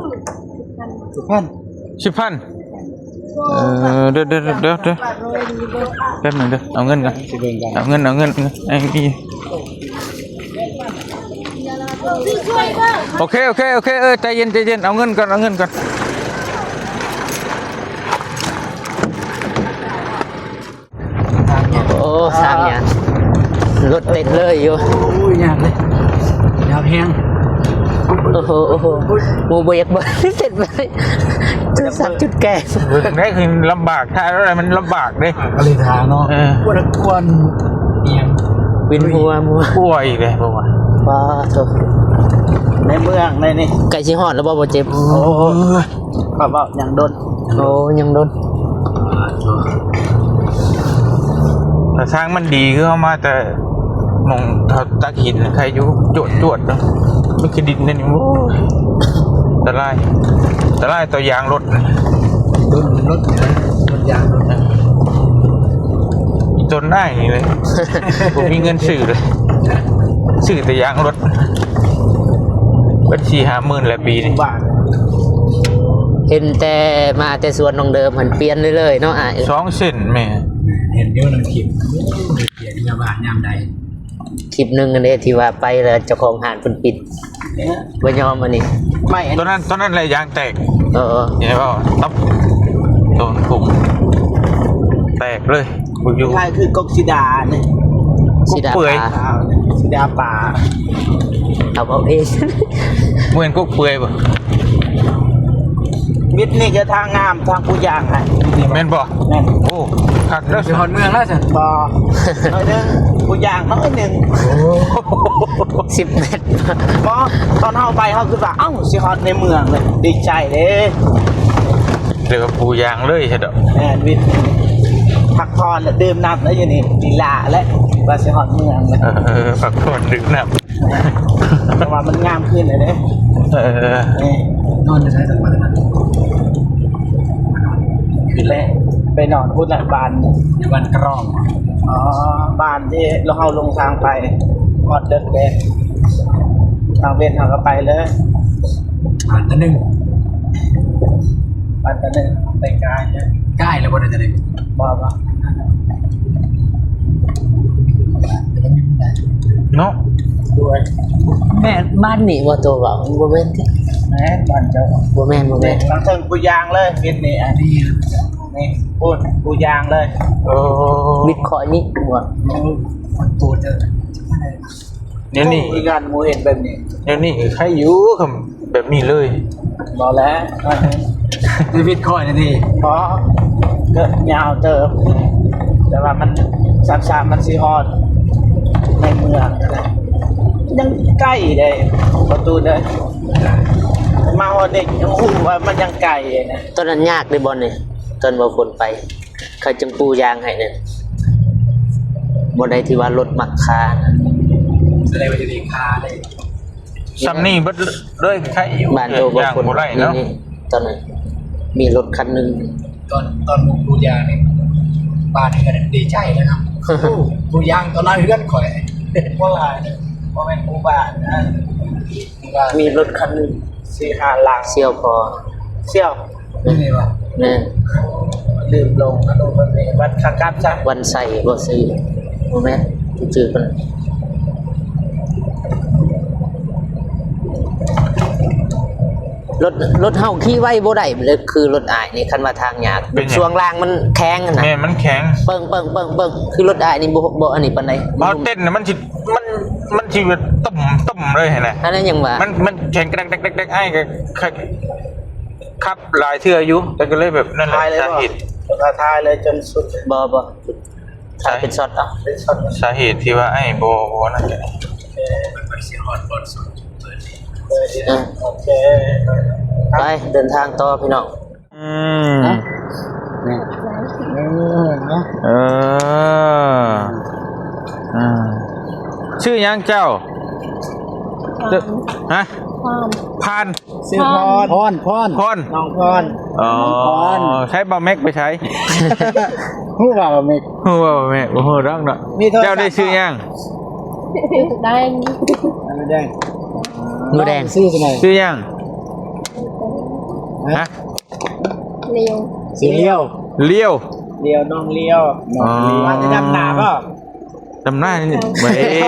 ສິບພັນ ສິບພັນ ເອີ ເດີ ເດີ ເດີ ເດີ ແປັບໜຶ່ງເດີ ເອົາເງິນກ່ອນ ຊິເບິ່ງກ່ອນ ເອົາເງິນ ເອົາເງິນ ເອົາເງິນ ເອົາເງິນ ໂອເຄ ໂອເຄ ໂອເຄ ເອີ ໃຈເຢັນ ໃຈເຢັນ ເອົາເງິນກ່ອນ ເອົາເງິນກ່ອນ. ໂອ້ ທາງຍາກ ລົດເຕັມເລີຍຢູ່ ໂອ້ຍ ຍາກເລີຍ ຍາກແຮງ ໂອ້ໂຫ ໂອ້ໂຫ ໝູ່ບໍ່ຢາກເບິ່ງ ເຕັມເລີຍ ໂທລະສັບຈຸດແກ້ ເບິ່ງໄດ້ຄືລຳບາກ ຖ້າແລ້ວມັນລຳບາກເດ້ ກໍເລີຍຖ້າເນາະ ເອີ ປວດຄວນອີ່ຫຍັງ ວິນຫົວ ຫົວ ຫົວອີກເດ້ ເພາະວ່າ ປາໂທ ໃນເມືອງໃນນີ້ ໃກ້ຊິຮອດແລ້ວບໍ່ ບໍ່ເຈັບ ໂອ້ ເຂົາເວົ້າຍັງດົນ ໂອ້ ຍັງດົນ ຖ້າທາງມັນດີຄືເຮົາມາແຕ່ໝ່ອງເຂົາຕັກຫີນໃຄຢູ່ ຈວດໆ ເນາະ ມັນຄືດິນແນວນີ້ ໂອ້ຍ ອັນຕະລາຍ ອັນຕະລາຍຕໍ່ຢາງລົດ ດົນລົດນີ້ນະ ດົນຢາງລົດ ອີ່ຕົນອ້າຍນີ້ເລີຍ ບໍ່ມີເງິນຊື້ເລີຍ ຊື້ແຕ່ຢາງລົດ ເບິດສີ່ຫ້າໝື່ນແຫຼະປີນີ້ ເຫັນແຕ່ມາແຕ່ສວນນ້ອງເດີມຫັ້ນ ປ່ຽນເລື້ອຍໆເນາະອ້າຍ ສອງເສັ້ນ ແມ່ນ ເຫັນຢູ່ນຳຄລິບ ປ່ຽນເມື່ອບ້ານຍາມໃດ ຄລິບໜຶ່ງອັນເດ້ ທີ່ວ່າໄປແລ້ວເຈົ້າຂອງຮ້ານເພິ່ນປິດ ບໍ່ຍອມອັນນີ້ ໄມ້ອັນ ຕອນນັ້ນ ຕອນນັ້ນແຫຼະຢາງແຕກ ເອີ ເຫັນບໍ່ ຕັບ ໂດນຂຸມ ແຕກເລີຍ ບໍ່ຢູ່ ຄ້າຍຄືກົກສີດານີ້ ກົກເປື່ອຍ ສີດາປ່າ ຂາວນີ້ ສີດາປ່າ ເອົາ ເອົາເອງ ບໍ່ແມ່ນກົກເປື່ອຍບໍ່? ວິດນີ້ກໍທາງງາມ ທາງປູຢາງໃຫ້ ແມ່ນບໍ່? ແມ່ນ ໂອ້ ຄັກເດີ ຊິຮອດເມືອງແລ້ວຊັ້ນ ບໍ່ ໜ້ອຍໜຶ່ງ ປູຢາງໜ້ອຍໜຶ່ງ ໂອ້ ສິບແມັດ ບໍ່ ຕອນເຮົາໄປເຮົາຄິດວ່າ ເອົ້າ ຊິຮອດໃນເມືອງເລີຍ ດີໃຈເດ້ ເລີຍວ່າປູຢາງເລີຍຊະດອກ ແມ່ນ ວິດ ພັກຜ່ອນແລະດື່ມນ້ຳແລ້ວຢູ່ນີ້ ລີລາແລ້ວ ວ່າຊິຮອດເມືອງແລ້ວ ເອີ ພັກຜ່ອນດື່ມນ້ຳ ເພາະວ່າມັນງາມຂຶ້ນແລ້ວເດ້ ເອີ ນີ້ ນອນຢູ່ໃສຊັ້ນບັດນີ້? ແລະ ໄປນອນພຸ້ນແຫຼະ ບ້ານ ຢູ່ບ້ານກະຣອງ ອໍ ບ້ານທີ່ເຮົາລົງທາງໄປ ຮອດເດິກເດ້ ກາງເວັນເຮົາກໍໄປເລີຍ ບ້ານຕາໜຶ່ງ ບ້ານຕາໜຶ່ງ ໄປກາຍເດີ ກາຍແລ້ວບໍ່ໄດ້ຕາໜຶ່ງ ບໍ່ ບໍ່ ເນາະ ໂດຍ ແມ່ນບ້ານນີ້ບໍ່ ໂຕເວົ້າ ບໍ່ແມ່ນຕິ ແມ່ນບ້ານເຈົ້າ ບໍ່ແມ່ນ ບໍ່ແມ່ນ ທາງເທິງປູຢາງເລີຍ ວິດນີ້ ອັນນີ້ ນີ້ ປູ ປູຢາງເລີຍ ໂອ້ ວິດເຄາະນີ້ບໍ່ ອືມ ມັນໂຕເດີ ແນວນີ້ ຄືກັນ ໝູ່ເຮັດແບບນີ້ ແນວນີ້ໃຄຢູ່ ຄັນແບບນີ້ເລີຍ ບໍ່ແລ້ວ ຊີວິດຂ້ອຍນີ້ ບໍ່ ກໍຍາວເຕີບ ແຕ່ວ່າມັນ ສາມສາມ ມັນຊິຮອດໃນເມືອງ ຍັງໄກເດ້ ປະຕູເດີ ມາຮອດນີ້ຍັງຮູ້ວ່າມັນຍັງໄກນະ ຕອນນັ້ນຍາກເດ້ບ່ອນນີ້ ຕອນວ່າຝົນໄປ ເຂົາຈຶ່ງປູຢາງໃຫ້ນັ້ນ ບໍ່ໄດ້ທີ່ວ່າລົດມັກຄານະ ສະແດງວ່າຢູ່ໃນຄາເດ້ ຊ່ຳນີ້ເບິດເລີຍ ໃຄຢູ່ ບ້ານໂຕບໍ່ຝົນ ຍ່າງບໍ່ໄດ້ເນາະ ນີ້ ຕອນນັ້ນມີລົດຄັນໜຶ່ງ ຕອນ ຕອນປູຢາງນີ້ ບ້ານເຮືອນດີໃຈນະ ໂອ້ ປູຢາງຕໍ່ໜ້າເຮືອນຂ້ອຍ ບໍ່ຫຼາຍ ບໍ່ແມ່ນໝູ່ບ້ານນະ ມີລົດຄັນໜຶ່ງ ສີ່ຫ້າຫຼັງ ສ່ຽວພໍ ສ່ຽວ ນີ້ບໍ່ ແມ່ນ ລືມລົງ ອັນນັ້ນມັນມີວັດຂາກັບຊະ ວັນໄຊບໍ່ຊື່ ບໍ່ແມ່ນ ຊື່ເພິ່ນ ລົດ ລົດເຮົາຂີ່ໄວບໍ່ໄດ້ເລີຍ ຄືລົດອ້າຍນີ້ ຄັນວ່າທາງຍາກ ເປັນຫຍັງ? ຊ່ວງລ່າງມັນແຂງຫັ້ນນະ ແມ່ນ ມັນແຂງ ເບິ່ງ ເບິ່ງ ເບິ່ງ ເບິ່ງ ຄືລົດອ້າຍນີ້ບໍ່ ບໍ່ອັນນີ້ປານໃດ ເຮົາເຕັ້ນນະ ມັນຊິ ມັນ ມັນຊິແບບຕຸ້ມ ຕຸ້ມເລີຍຫັ້ນນະ ອັນນັ້ນຫຍັງວ່າ ມັນ ມັນແຂງແກຣກໆໆ ອ້າຍກໍ ຂັບຫຼາຍເທື່ອຢູ່ ແຕ່ກໍເລີຍແບບນັ້ນແຫຼະ ສາເຫດ ຖ່າຍເລີຍ ຖ່າຍເລີຍຈົນສຸດ ບໍ່ ບໍ່ ຖ່າຍເປັນຊັອດເອົາ ເປັນຊັອດ ສາເຫດທີ່ວ່າອ້າຍບໍ່ ບໍ່ນັ້ນກໍ ເອີ ມັນຊິຮອດບ່ອນສຸດ ເອີ ໂອເຄ ໄປ ເດີນທາງຕໍ່ພີ່ນ້ອງ ອືມ ເອີ ເນາະ ເອີ ອືມ ຊື່ຫຍັງເຈົ້າ? ພອນ ຮະ? ພອນ ພານ ຊື່ພອນ ພອນ ພອນ ພອນ ນ້ອງພອນ ອໍ ນ້ອງພອນ ໃຊ້ບ່າວແມັກໄປໃສ? ຮູ້ວ່າບ່າວແມັກ ຮູ້ວ່າບ່າວແມັກ ບໍ່ຮູ້ດອກເນາະ ມີໂທລະສັບ ເຈົ້າໄດ້ຊື່ຫຍັງ? ໜູແດງ ໜູແດງ ຊື່ຈັ່ງໃດ? ຊື່ຫຍັງ? ຮະ? ລຽວ ຊື່ລຽວ ລຽວ ລຽວ ນ້ອງລຽວ ນ້ອງລຽວ ອໍ ມາຈາກດຳນາບໍ່? ດຳນານີ້ ເອີ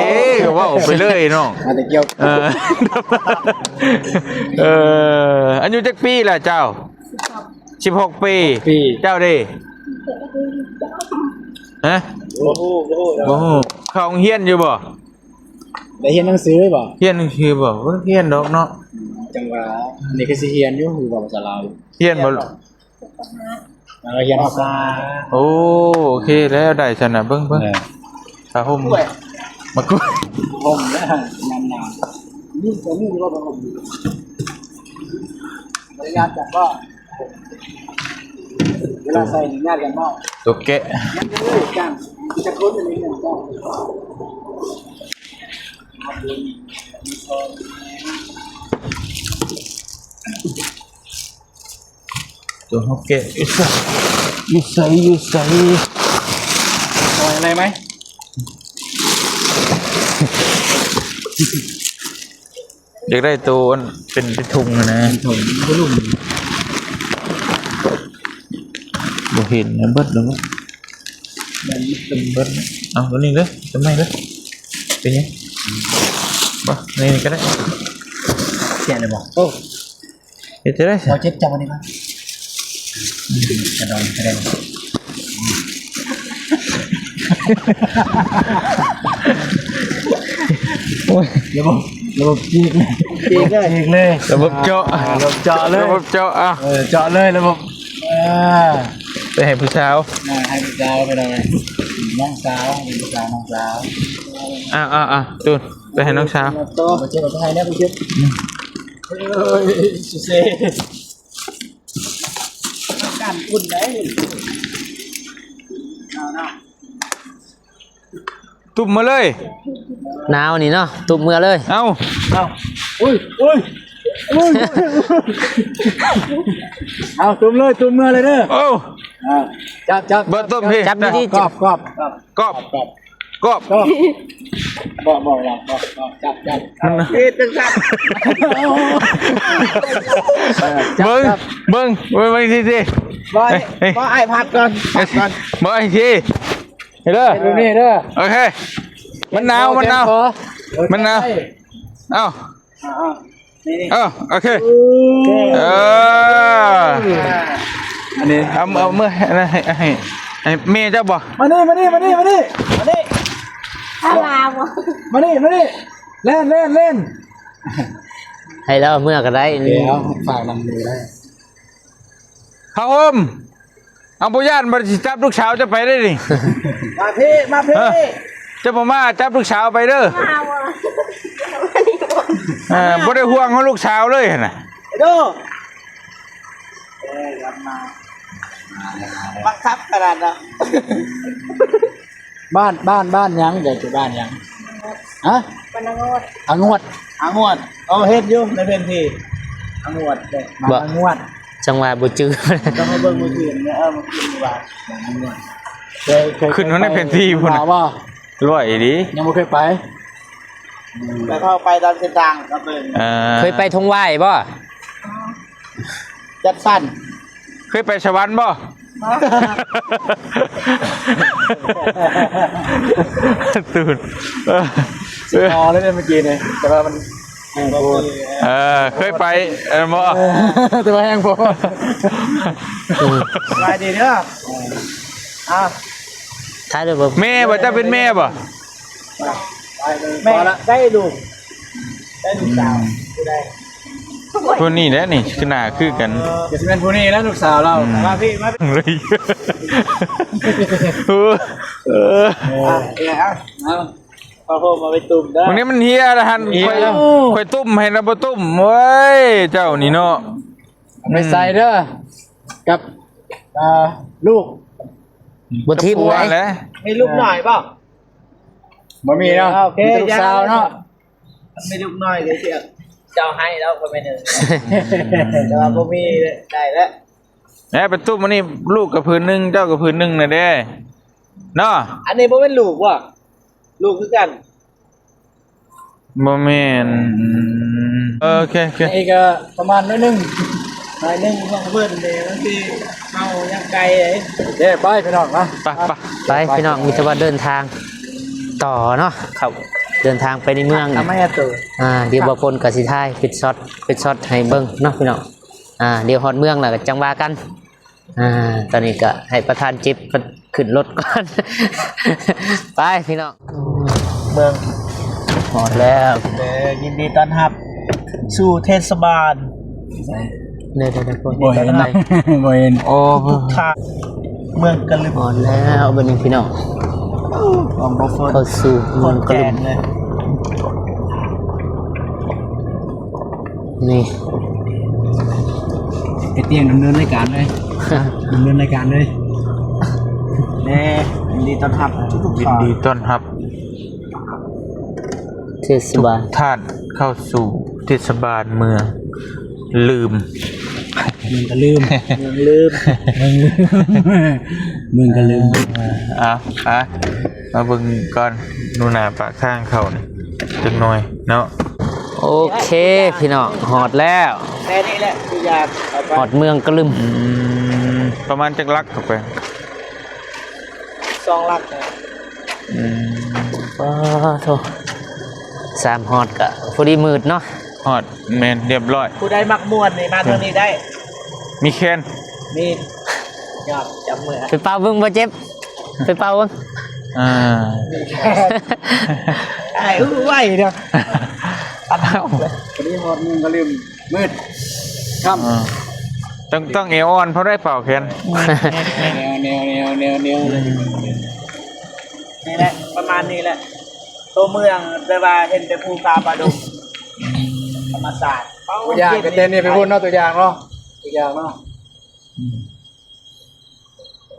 ເວົ້າໄປເລີຍເນາະ ອາດຈະກ່ຽວ ເອີ ເອີ ອາຍຸຈັກປີລະເຈົ້າ? ສິບຫົກ ສິບຫົກປີ ປີ ເຈົ້າເດ? ຮະ? ບໍ່ຮູ້ ບໍ່ຮູ້ ບໍ່ຮູ້ ເຂົ້າໂຮງຮຽນຢູ່ບໍ່? ໄດ້ຮຽນໜັງສືບໍ່? ຮຽນໜັງສືບໍ່? ບໍ່ຮຽນດອກເນາະ ອືມ ຈັ່ງວ່າ ອັນນີ້ຄືຊິຮຽນຢູ່ ຫຼືວ່າພາສາລາວ? ຮຽນບໍ່? ເອີ ຮຽນພາສາ ໂອ້ ໂອເຄແລ້ວ ໄດ້ຊັ້ນນະ ເບິ່ງ ເບິ່ງ ເອີ ຜ້າຫົ່ມ ໂອ້ຍ ມາກຸດ ຫົ່ມແລ້ວ ຍາມໜາວ ນີ້ກໍມີວ່າຫົ່ມ ບໍ່ໄດ້ຍາມຈັບບໍ່? ເວລາໃສ່ນີ້ຍາດກັນບໍ່? ຕົວແກະ ຍັງເລີຍ ຈ້າງຈັກຄົນໃນເຮືອນເຈົ້າ? ຕົວເຮົາແກະຢູ່ໃສ ຢູ່ໃສ ຢູ່ໃສ? ປ່ອຍອະໄລໄໝ? ຢາກໄດ້ໂຕອັນເປັນ ເປັນທຸງຫັ້ນນະ ເປັນທຸງ ບໍ່ລຸ້ມ ບໍ່ເຫັນນະ ເບິດແລ້ວບໍ່? ແມ່ນເບິດ ເອົາໂຕນີ້ເດີ ໂຕໃໝ່ເດີ ເປັນຫຍັງ? ບໍ່ ນີ້ກໍໄດ້ ແກະໄດ້ບໍ່? ໂອ້ ເຮັດຈັ່ງໃດ? ບໍ່ເຈັບ ຈັບອັນນີ້ກ່ອນ ກະດອນກະແດງ ໂອ້ຍ ລະບົບ ລະບົບຈີກເລີຍ ຈີກເລີຍ ລະບົບເຈາະ ລະບົບເຈາະເລີຍ ລະບົບເຈາະ ເອົາ ເອີ ເຈາະເລີຍ ລະບົບ ເອີ ໄປໃຫ້ຜູ້ສາວ ເອີ ໃຫ້ຜູ້ສາວໄປເລີຍ ນ້ອງສາວ ເປັນຜູ້ສາວ ນ້ອງສາວ ເອົາ ເອົາ ເອົາ ຕູນ ໄປໃຫ້ນ້ອງສາວ ເອົາຕໍ່ ບໍ່ເຈັບ ເອົາໄປໃຫ້ແລ້ວ ບໍ່ເຈັບ ອືມ ເອີຍ ສຸເຊ ການອຸ່ນໄດ໋ ເອົາເນາະ ຕຸ້ມມາເລີຍ ໜາວນີ້ເນາະ ຕຸ້ມເມືອເລີຍ ເອົາ ເອົາ ອຸ້ຍ ອຸ້ຍ ອຸ້ຍ ເອົາ ຕຸ້ມເລີຍ ຕຸ້ມເມືອເລີຍເດີ ໂອ້ ອ່າ ຈັບ ຈັບ ບໍ່ຕົ້ມພີ້ ຈັບດີໆ ກອບ ກອບ ກອບ ກອບ ກອບ ກອບ ບໍ່ ບໍ່ ບໍ່ ກອບ ກອບ ຈັບ ຈັບ ມັນ ເຮັດຈັ່ງຊັ້ນ ເອີ ຈັບ ເບິ່ງ ຈັບ ເບິ່ງ ເບິ່ງ ເບິ່ງຊິ ບໍ່ ເອີຍ ບໍ່ ອ້າຍພັກກ່ອນ ພັກກ່ອນ ບໍ່ ອ້າຍຊິ ເດີ ເຮັດແບບນີ້ເດີ ໂອເຄ ມັນໜາວ ມັນໜາວ ເອີ ມັນໜາວ ເອົາ ອ່າ ນີ້ ເອີ ໂອເຄ ເອີ ອັນນີ້ ເອົາ ເອົາມືໃຫ້ ໃຫ້ ໃຫ້ແມ່ເຈົ້າບໍ່? ມານີ້ ມານີ້ ມານີ້ ມານີ້ ມານີ້ ອາລາບໍ່? ມານີ້ ມານີ້ ແລ່ນ ແລ່ນ ແລ່ນ ໃຫ້ລາວເມືອກໍໄດ້ ດຽວຝາກນຳມືໄດ້ ຜ້າຫົ່ມ ເອົາ ບໍ່ຢ້ານບໍ່ ຊິຈັບລູກສາວເຈົ້າໄປໄດ້ນີ້ ມາພີ້ ມາພີ້ ເອີ ເຈົ້າບໍ່ມາຈັບລູກສາວໄປເດີ ມາບໍ່ ເອີ ບໍ່ໄດ້ຫ່ວງເຮົາລູກສາວເລີຍຫັ້ນນະ ເດີ ເອີ ກັບມາ ບັງຄັບຂະໜາດເນາະ. ບ້ານ ບ້ານ ບ້ານຫຍັງ? ເຈົ້າຢູ່ບ້ານຫຍັງ? ຮະ? ບ້ານອາງວດ ອາງວດ ອາງວດ ເອີ ເຫັນຢູ່ໃນແຜນທີ່ ອາງວດເດ້ ບ້ານອາງວດ ຈັ່ງວ່າບໍ່ຈື່ ຕ້ອງມາເບິ່ງມື້ຄືນ ເອີ ມື້ຄືນວ່າ ບ້ານອາງວດ ເຄີຍ ເຄີຍ ຂຶ້ນມາໃນແຜນທີ່ພຸ້ນ ລາວບໍ່? ລວຍອີ່ຫຼີ ຍັງບໍ່ເຄີຍໄປ ແຕ່ເຂົາໄປຕາມເສັ້ນທາງກໍເບິ່ງ ເອີ ເຄີຍໄປທົ່ງຫວ້າຍບໍ່? ຈັດສັນ ເຄີຍໄປສະຫວັນບໍ່? ตูน ເອີ ພໍແລ້ວເມື່ອກີ້ນີ້ ແຕ່ວ່າມັນແຮງໂພດ. ເອີ ເຄີຍໄປ ເອີ ບໍ່ ແຕ່ວ່າແຮງໂພດ. ສະບາຍດີເດີ. ອ່າ ຖ່າຍເດີບໍ່? ແມ່ບໍ່? ເຈົ້າເປັນແມ່ບໍ່? ແມ່ ໄດ້ລູກ ໄດ້ລູກສາວ ອືມ ຜູ້ໃດ? ຜູ້ນີ້ແຫຼະນີ້ ຄືໜ້າຄືກັນ. ກໍຊິແມ່ນຜູ້ນີ້ແຫຼະ ລູກສາວລາວ. ອືມ ມາພີ່ ມາ ເອີ ເອີ ອ່ະ ເອົາ ເອົາຜ້າຫົ່ມມາໄປຕຸ້ມເດີ. ບາງທີມັນເຫຍລະຫັ້ນ ເຫຍ ຂ້ອຍ ຂ້ອຍຕຸ້ມໃຫ້ລະບໍ່ຕຸ້ມເວີຍ ເຈົ້ານີ້ເນາະ. ເອົາໄປໃສ່ເດີ ອືມ ກັບ ອ່າ ລູກ ບໍ່ຖິ້ມ ກັບຜົວແຫຼະ. ມີລູກນ້ອຍບໍ່? ບໍ່ມີເນາະ ໂອເຄ ມີແຕ່ລູກສາວເນາະ. ມັນມີລູກນ້ອຍເດ ເຈົ້າໃຫ້ແລ້ວກໍແມ່ນ ແຕ່ວ່າບໍ່ມີ ໄດ້ແລ້ວ. ແລ້ວໄປຕຸ້ມອັນນີ້ ລູກກໍຜືນໜຶ່ງ ເຈົ້າກໍຜືນໜຶ່ງນະເດ້ເນາະ. ອັນນີ້ບໍ່ແມ່ນລູກບໍ່? ລູກຄືກັນ. ບໍ່ແມ່ນ ອືມ ເອີ ໂອເຄ ໂອເຄ ນີ້ກໍປະມານໜ້ອຍໜຶ່ງ ໜ້ອຍໜຶ່ງຂອງເພິ່ນເດ້ ບາງທີເຮົາຍັງໄກເດ້. ໂອເຄ ໄປພີ່ນ້ອງນະ ໄປ ໄປ ໄປ ໄປ ພີ່ນ້ອງ ມີແຕ່ວ່າເດີນທາງຕໍ່ເນາະ ເຂົ້າ ເດີນທາງໄປໃນເມືອງ. ອ່າ ດຽວບ່າວພົນກໍຊິຖ່າຍເປັນຊັອດ ເປັນຊັອດໃຫ້ເບິ່ງເນາະພີ່ນ້ອງ. ອ່າ ດຽວຮອດເມືອງແລ້ວກໍຈັ່ງວ່າກັນ. ອ່າ ຕອນນີ້ກໍໃຫ້ປະທານເຈັບເພິ່ນຂຶ້ນລົດກ່ອນ ໄປພີ່ນ້ອງ. ເມືອງ ຮອດແລ້ວເດີ ຍິນດີຕ້ອນຮັບສູ່ເທດສະບານ. ເດີໆໆ ບໍ່ເຫັນ ບໍ່ເຫັນ ໂອ້ ທຸກທ່ານ ເມືອງກະລຶມ. ຮອດແລ້ວບັດນີ້ພີ່ນ້ອງ ຂອງບໍ່ຝົນ ເຂົ້າສູ່ເມືອງກະລຶມ. ນີ້ ໄອ້ຕຽງດຳເນີນລາຍການເລີຍ ດຳເນີນລາຍການເລີຍ. ແນ່ ຍິນດີຕ້ອນຮັບທຸກໆ ຍິນດີຕ້ອນຮັບ ເທດສະບານ ທຸກທ່ານເຂົ້າສູ່ເທດສະບານເມືອງ ລືມ ເມືອງກະລຶມ ເມືອງລືມ ເມືອງກະລຶມ. ເອົາ ມາເບິ່ງກ່ອນ ໜູນາປາກທາງເຂົ້ານີ້ຈັກໜ່ອຍເນາະ. ໂອເຄພີ່ນ້ອງ ຮອດແລ້ວ ແຕ່ນີ້ແຫຼະທີ່ຢາກເອົາໄປ ຮອດເມືອງກະລຶມ. ອືມ ປະມານຈັກຫຼັກເຂົ້າໄປ? ສອງຫຼັກ. ອືມ ປາໂທ ສາມຮອດກະພໍດີມືດເນາະ. ຮອດ ແມ່ນ ລຽບຮ້ອຍ. ຜູ້ໃດມັກມ່ວນນີ້ມາທາງນີ້ໄດ້ ມີແຄນ ມີ ຍອດ ຈັບມື ໄປເປົ່າເບິ່ງບໍ່ເຈັບ ໄປເປົ່າເບິ່ງ. ອ່າ ອ້າຍ ອື ໄວເນາະ ອັນນັ້ນເລີຍ. ພໍດີຮອດເມືອງກະລຶມ ມືດຄ່ຳ ອ່າ ຕ້ອງ ຕ້ອງແອວອ່ອນ ເພາະໄດ້ເປົ່າແຄນ. ແນວ ແນວ ແນວ ແນວ ແນວ ແນວ ນີ້ແຫຼະ ປະມານນີ້ແຫຼະ ໂຕເມືອງ ແຕ່ວ່າເຫັນແຕ່ພູຜາປ່າດົງ ທຳມະຊາດ. ຕົວຢ່າງກໍແຕ່ນີ້ໄປພຸ້ນເນາະ ຕົວຢ່າງເນາະ ຕົວຢ່າງເນາະ. ອືມ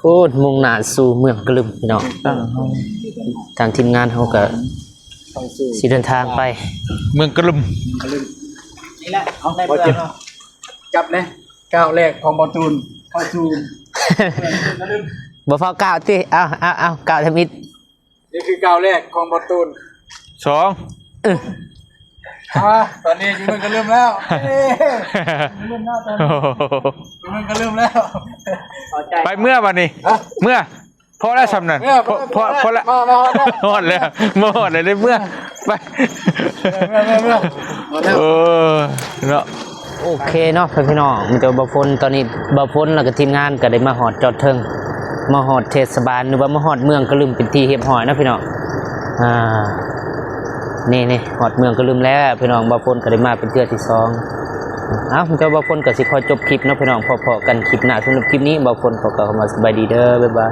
ພຸ້ນ ມຸ່ງໜ້າສູ່ເມືອງກະລຶມພີ່ນ້ອງ. ທາງທີມງານເຮົາກໍຊິເດີນທາງໄປເມືອງກະລຶມ. ນີ້ແຫຼະ ເອົາໃສ່ເມືອງເນາະ ຈັບແນ່ ກ້າວແລກຂອງບ່າວຕູນເຂົ້າສູ່ ບໍ່ຟ້າວກ້າວຕິ ເອົາ ເອົາ ເອົາ ກ້າວທຳອິດ. ນີ້ຄືກ້າວແລກຂອງບ່າວຕູນ. ສອງ ເອີ ອ່າ ຕອນນີ້ຢູ່ເມືອງກະລຶມແລ້ວ ເອີ ຢູ່ເມືອງກະລຶມແລ້ວ ໄປເມືອບັດນີ້ ຮະ ເມືອ ພໍແລ້ວສ່ຳນັ້ນ ເມືອ ພໍ ພໍ ພໍແລ້ວ ພໍແລ້ວ ມາ ມາຮອດແລ້ວ ຮອດແລ້ວ ມາຮອດແລ້ວເດີ ເມືອ ໄປ ເມືອ ເມືອ ເມືອ ຮອດແລ້ວ ເອີ ເນາະ. ໂອເຄເນາະ ເພື່ອນພີ່ນ້ອງ ມີແຕ່ວ່າບ່າວພົນ ຕອນນີ້ບ່າວພົນ ແລ້ວກໍທີມງານກໍໄດ້ມາຮອດຈອດເຖິງ ມາຮອດເທດສະບານ ຫຼືວ່າມາຮອດເມືອງກະລຶມເປັນທີ່ຮຽບຮ້ອຍເນາະພີ່ນ້ອງ. ອ່າ ນີ້ໆ ຮອດເມືອງກະລຶມແລ້ວພີ່ນ້ອງ ບ່າວພົນກໍໄດ້ມາເປັນເທື່ອທີສອງ. ເອົ້າ ມີແຕ່ວ່າບ່າວພົນກໍຊິຂໍຈົບຄລິບເນາະພີ່ນ້ອງ ພໍ້ໆກັນຄລິບໜ້າ. ສຳລັບຄລິບນີ້ ບ່າວພົນຂໍກ່າວຄຳວ່າສະບາຍດີເດີ ບາຍບາຍ.